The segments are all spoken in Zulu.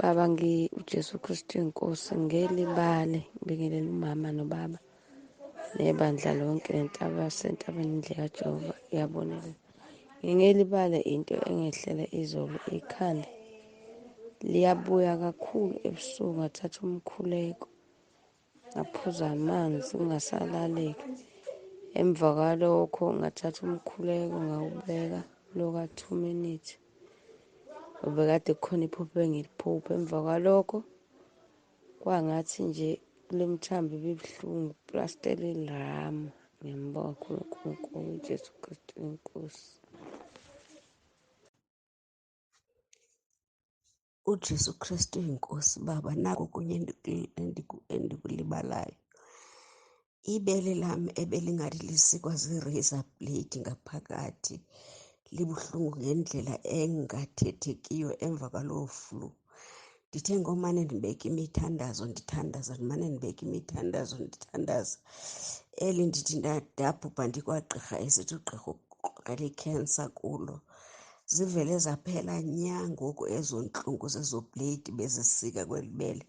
Baba, uJesu Kristu inkosi, ngelibale ngibingelela umama nobaba nebandla lonke nentaba sentabeni indlu kaJehova iyabonelela. Ngingelibale into engehlele izolo, ikhanda liyabuya kakhulu ebusuku, ngathatha umkhuleko ngaphuza amanzi kungasalaleki. Emva kwalokho ngathatha umkhuleko ngawubeka loka 2 minutes, ubekade kukhona iphupho engiliphupha. Emva kwalokho kwangathi nje kule mthambo ibibuhlungu, plastela ilama. Ngiyambonga uNkulunkulu uJesu Kristu inkosi. UJesu Kristu inkosi baba, nako kunye endikulibalayo. Ibele lami ebelingathi lisikwa zii-razor blade ngaphakathi, libuhlungu ngendlela engathethekiyo emva kwaloo flu. Ndithe ngomane ndibeka imithandazo ndithandaza, ndimane ndibeka imithandazo ndithandaza. Eli ndithi ndabhubha ndikwagqirha, esithi ugqirha ukrokela ikhensa kulo. Zivele zaphela nya ngoku ezo ntlungu zezo blade bezisika kweli bele.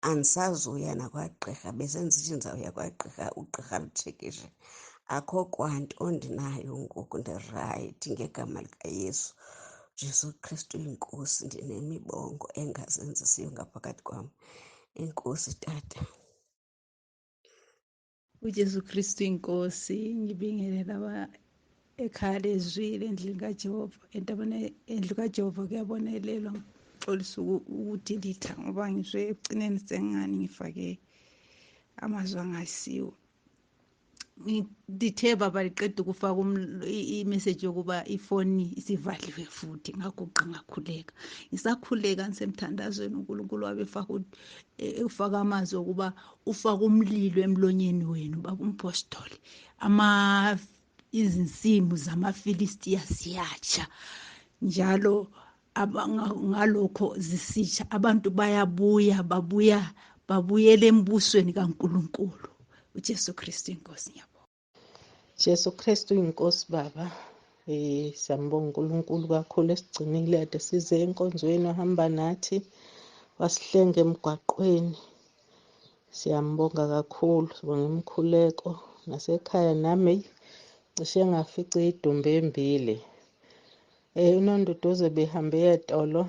Andisazuya nakwagqirha, besendisithi ndizawuya kwagqirha, ugqirha alitshekishe. Akho kwanto ndinayo ngoku, ndirayithi ngegama likaYesu. Jesu Kristu inkosi, ndinemibongo engazenzisiyo ngaphakathi kwam. Enkosi tata. UJesu Kristu inkosi, ngibingelela ekhaya lezwi lendlini kaJehova, entabeni endlu kaJehova kuyabonelelwa. Ngixolisa ukudilitha ngoba ngizwe ekugcineni sengani ngifake amazwi angasiwo. Ndithe baba liqeda ukufaka imeseji yokuba ifoni isivaliwe futhi, ngaguqa ngakhuleka. Ngisakhuleka ngisemthandazweni, uNkulunkulu wabe ufaka amazwi okuba ufaka umlilo emlonyeni wenu baba umpostoli. Izinsimu zamaFilistiya ziyatsha njalo ngalokho zisitsha, abantu bayabuya babuyele embusweni kaNkulunkulu. uJesu Kristu inkosi. Ngiyabonga. Jesu Kristu inkosi baba. Siyambonga uNkulunkulu kakhulu esigcinile ade size enkonzweni, wahamba nathi wasihlenga emgwaqweni. Siyambonga kakhulu, sibonga imkhuleko nasekhaya. Nami cishe ngafica idumbe embili. UNonduduzo behambe etolo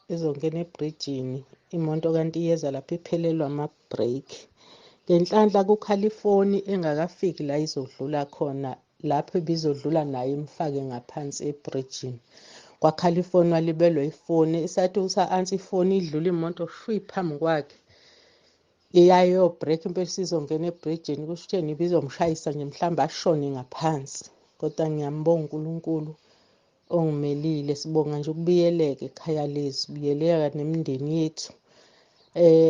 ezongena ebridgini, imoto kanti iyeza lapho iphelelwa ama-brake. Ngenhlanhla kukhala ifoni engakafiki la izodlula khona, lapho ibizodlula nayo imfake ngaphansi ebridgini. Kwakhala ifoni, walibelwa ifoni. Isathi usa-ansa ifoni idlula imoto shwi phambi kwakhe, iyayo-break impela isizongena ebridgini, kusho ukuthi ibizomshayisa nje mhlawumbe ashone ngaphansi. Kodwa ngiyambonga uNkulunkulu ongimelile. Sibonga nje ukubiyeleka ekhaya lethu, sibiyeleka nemindeni yethu.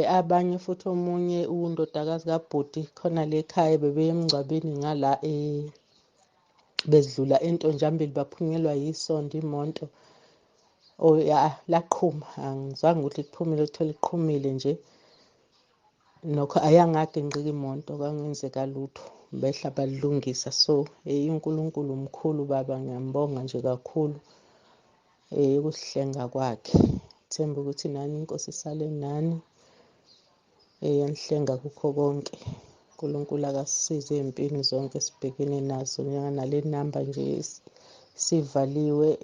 Abanye futhi, omunye undodakazi kabhuti khona le ekhaya bebeye emngcwabeni ngala bezidlula entonjambili, baphunyelwa yisondo imoto. Laqhuma, angizange ukuthi liphumile, kuthiwa liqhumile nje. Nokho ayangaginqika imoto, kwangenzeka lutho, behla balilungisa. So uNkulunkulu mkhulu baba, ngiyambonga nje kakhulu ukusihlenga kwakhe. Themba ukuthi nani inkosi isale nani, yanihlenga kukho konke. uNkulunkulu akasisize ey'mpini zonke sibhekene nazo, njenganale namba nje sivaliwe.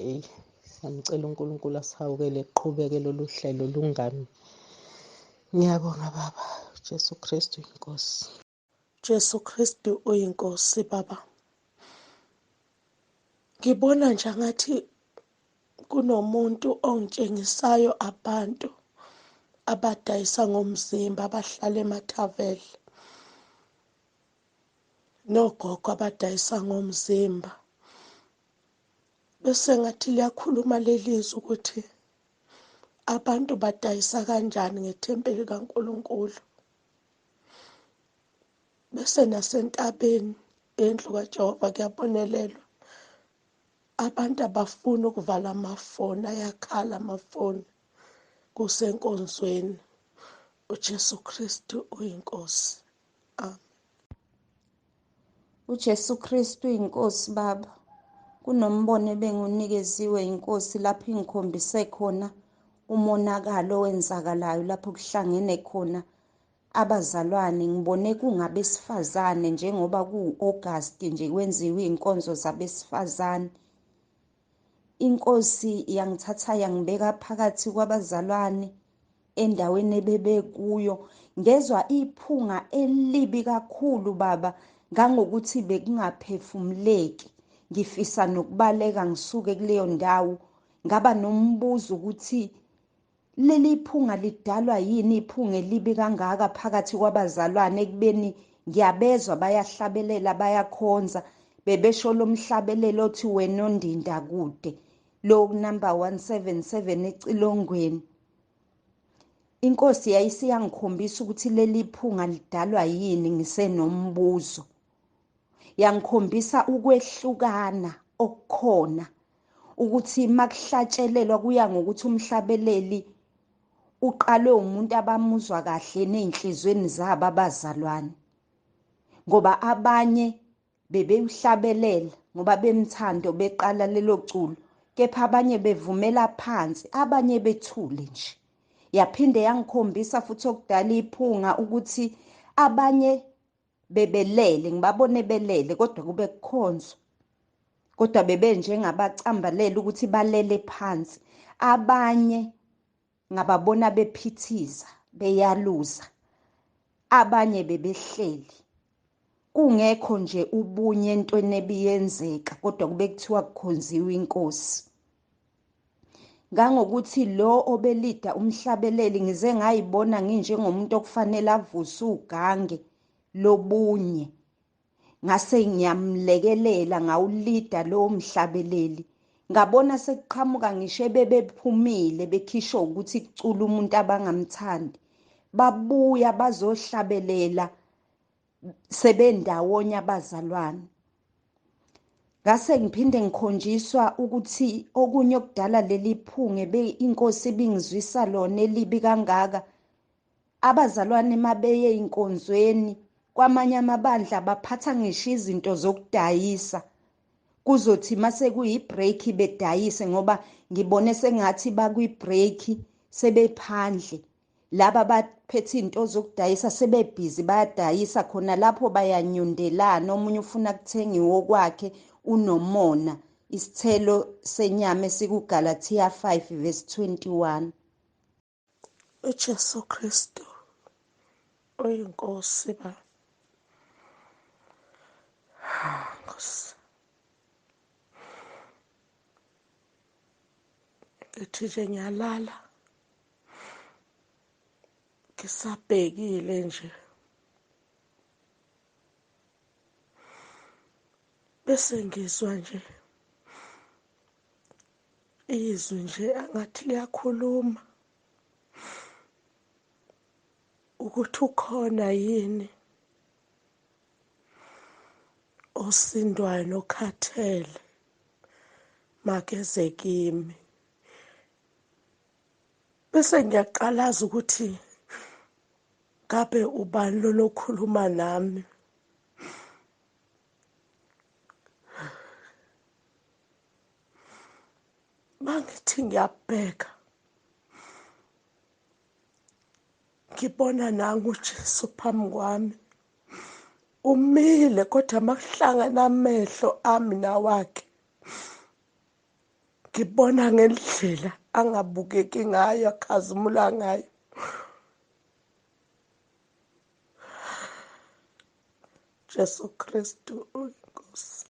Siyamcela uNkulunkulu asihawukele, kuqhubeke lolu hlelo lungami. Ngiyabonga baba. Jesu Kristu inkosi. Jesu Kristu uyinkosi baba. Ngibona nje ngathi kunomuntu ongitshengisayo abantu abadayisa ngomzimba, abahlala emathaveni, nogogo abadayisa ngomzimba. Bese ngathi liyakhuluma lelizwi ukuthi abantu badayisa kanjani ngethempeli kaNkulunkulu. Bese nasentabeni yendlu kaJehova kuyabonelelwa. Abantu abafuni ukuvala amafoni, ayakhala amafoni kusenkonzweni. uJesu Kristu uyinkosi. Amen. uJesu Kristu uyinkosi baba. Kunombono ebengunikeziwe inkosi lapho ingikhombise khona umonakalo owenzakalayo lapho kuhlangene khona abazalwane. Ngibone kungabesifazane njengoba ku-August nje kwenziwe iy'nkonzo zabesifazane. Inkosi yangithatha yangibeka phakathi kwabazalwane endaweni ebebekuyo. Ngezwa iphunga elibi kakhulu baba, ngangokuthi bekungaphefumuleki, ngifisa nokubaleka ngisuke kuleyo ndawo. Ngaba nombuzo ukuthi leli phunga lidalwa yini, iphunga elibi kangaka phakathi kwabazalwane, ekubeni ngiyabezwa bayahlabelela bayakhonza, bebesho lo mhlabelelo othi wena ondinda kude, lo number 177 ecilongweni. Inkosi yayisiyangikhombisa ukuthi leli phunga lidalwa yini, ngisenombuzo. Yangikhombisa ukwehlukana okukhona, ukuthi makuhlatshelelwa kuya ngokuthi umhlabeleli uqalwe umuntu abamuzwa kahle ney'nhliziyweni zabo abazalwane, ngoba abanye bebewuhlabelela ngoba bemthando beqala lelo culo, kepha abanye bevumela phansi, abanye bethule nje. Yaphinde yangikhombisa futhi okudala iphunga ukuthi abanye bebelele, ngibabone belele kodwa kube kukhonzwa, kodwa bebenjengabacambalele ukuthi balele phansi. Abanye ngababona bephithiza beyaluza, abanye bebehleli, kungekho nje ubunye entweni ebiyenzeka, kodwa kube kuthiwa kukhonziwe inkosi. Ngangokuthi lo obelida umhlabeleli ngize ngayibona nginjengomuntu okufanele avuse ugange lobunye, ngase ngiyamlekelela ngawulida lowo mhlabeleli. Ngabona sekuqhamuka ngisho ebebephumile bekhishwa ukuthi kucula umuntu abangamthandi, babuya bazohlabelela sebendawonye abazalwane. Ngase ngiphinde ngikhonjiswa ukuthi okunye okudala leli phunga inkosi ibingizwisa lona elibi kangaka, abazalwane mabeye ey'nkonzweni kwamanye amabandla baphatha ngisho izinto zokudayisa, kuzothi mase kuyi-break bedayise, ngoba ngibone sengathi bakwi-break sebephandle, laba baphethe into zokudayisa sebebhizi bayadayisa khona lapho, bayanyundelana, omunye ufuna kuthengiwe okwakhe, unomona. Isithelo senyama esikuGalathiya 5 verse 21. uJesu Kristu oyinkosi ba. Nkosi. Ngithi nje ngiyalala ngisabhekile nje, bese ngizwa nje izwi nje angathi liyakhuluma ukuthi ukhona yini osindwayo nokhathele, makeze kimi. Bese ngiyaqalaza ukuthi ngabe ubani lo lokhuluma nami. Mangithi ngiyabheka ngibona nangu uJesu phambi kwami umile, kodwa makuhlangana amehlo ami nawakhe ngibona ngendlela angabukeki ngayo, akhazimula ngayo. Jesu Kristu uyinkosi.